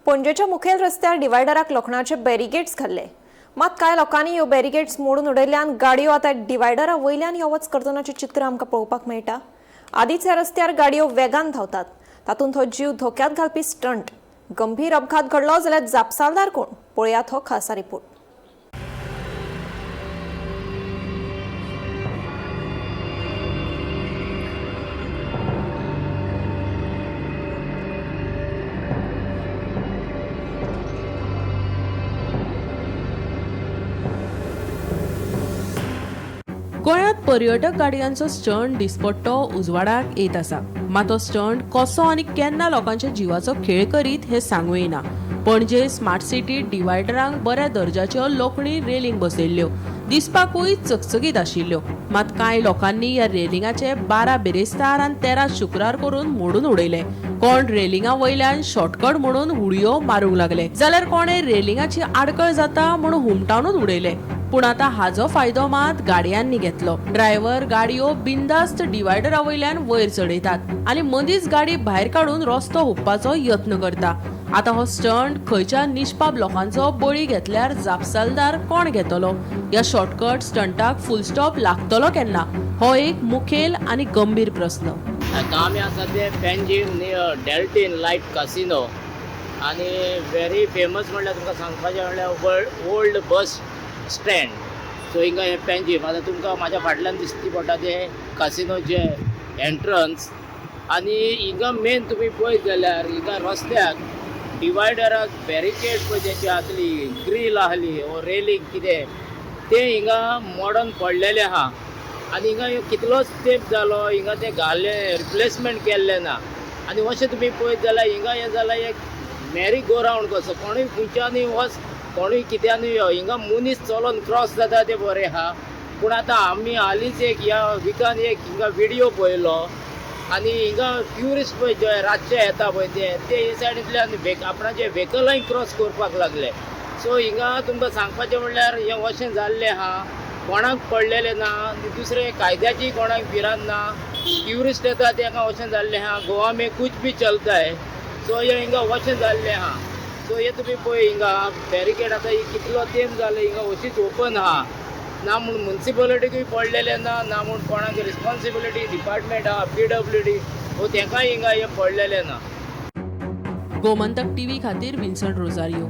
पणजेच्या मुखेल रस्त्यार डिवायडराक लोखणाचे बॅरिगेट्स घाल्ले. मात कांय लोकांनी ह्यो बॅरिगेट्स मोडून उडयल्ल्यान गाडयो आतां डिवायडरा वयल्यान यो वच करतनाचें चित्र आमकां पळोवपाक मेळटा. आदींच ह्या रस्त्यार गाडयो वेगान धांवतात, तातूंत हो जीव धोक्यांत घालपी स्टंट. गंभीर अपघात घडलो जाल्यार जापसालदार कोण? पळयात हो खासा रिपोर्ट. गोंयांत पर्यटक गाडयांचो स्टंट दिसपट्टो उजवाडाक येत आसा. मात तो स्टंट कसो आनी केन्ना लोकांच्या जिवाचो खेळ करीत हें सांगू येना. पणजे स्मार्ट सिटी डिवायडरांक बऱ्या दर्जाच्यो लोखणी रेलिंग बसयल्ल्यो, दिसपाकूय चकचकीत आशिल्ल्यो. मात कांय लोकांनी ह्या रेलिंगाचे 12 बिरेस्तार आनी 13 शुक्रार करून मोडून उडयले. कोण रेलिंगा वयल्यान शॉर्टकट म्हणून उडयो मारूंक लागले, जाल्यार कोणे रेलिंगाची आडकळ जाता म्हणून हुमटावनूच उडयले. पूण आतां हाजो फायदो मात गाडयांनी घेतलो. ड्रायव्हर गाडयो बिंदास्त डिवायडरा वयल्यान वयर चडयतात आनी मदींच गाडी भायर काडून रस्तो हुपपाचो यत्न करता. आतां हो स्टंट खंयच्या निष्पाप लोकांचो बळी घेतल्यार जापसालदार कोण घेतलो? ह्या शॉर्टकट स्टंटाक फुल स्टॉप लागतलो केन्ना? हो एक मुखेल आनी गंभीर प्रस्न. आमी आसा ते पेंजीम नियर डेल्टीन लायट कासिनो आनी व्हेरी फेमस म्हणल्यार तुमकां सांगपाचें म्हणल्यार ओल्ड बस स्टँड. सो हिंगा हें पेंजीम आतां तुमकां म्हाज्या फाटल्यान दिसती पडटा तें कासिनोचें एंट्रन्स. आनी हिंगा मेन तुमी पळयत जाल्यार हिंगा रस्त्याक डिवायडराक बॅरिकेड पळय तेची आसली, ग्रील आहली वो रेलिंग कितें तें हिंगा मोडून पडलेलें आहा. आनी हिंगा कितलोच तेंप जालो हिंगा तें घालें, रिप्लेसमेंट केल्लें ना. आनी अशें तुमी पळयत जाल्यार हिंगा हें जालां एक मॅरी गो रावंड कसो, कोणूय खंयच्यानूय वच, कोणूय कित्यानूय यो, हिंगा मनीस चलोन क्रॉस जाता तें बरें आहा. पूण आतां आमी हालींच एक ह्या विकान एक हिंगा विडियो पळयलो आनी हिंगा ट्युरिस्ट पळय जे रातचे येता पळय ते ते हे सायडींतल्यान आपणाचे व्हेकलांय क्रॉस करपाक लागले. सो हिंगा तुमकां सांगपाचें म्हणल्यार हें अशें जाल्लें आहा, कोणाक पडलेलें ना, दुसरें कायद्याची कोणाक भिरांत ना. ट्युरिस्ट येता तेका अशें जाल्लें आहा, गोवा में कुछ भी चलता है. सो हें हिंगा अशें जाल्लें आहा. सो हें तुमी पळय हिंगा बॅरिकेड आतां ही कितलो तेंप जालो हिंगा अशीच ओपन आहा. ना म्हूण मुन्सिपालिटीकूय पडलेलें ना, ना म्हूण कोणाक रिस्पॉन्सिबिलिटी डिपार्टमेंट आहा PWD हो तेकाय हिंगा हें पडलेलें ना. गोमंतक टीव्ही खातीर विन्सन रोजारियो.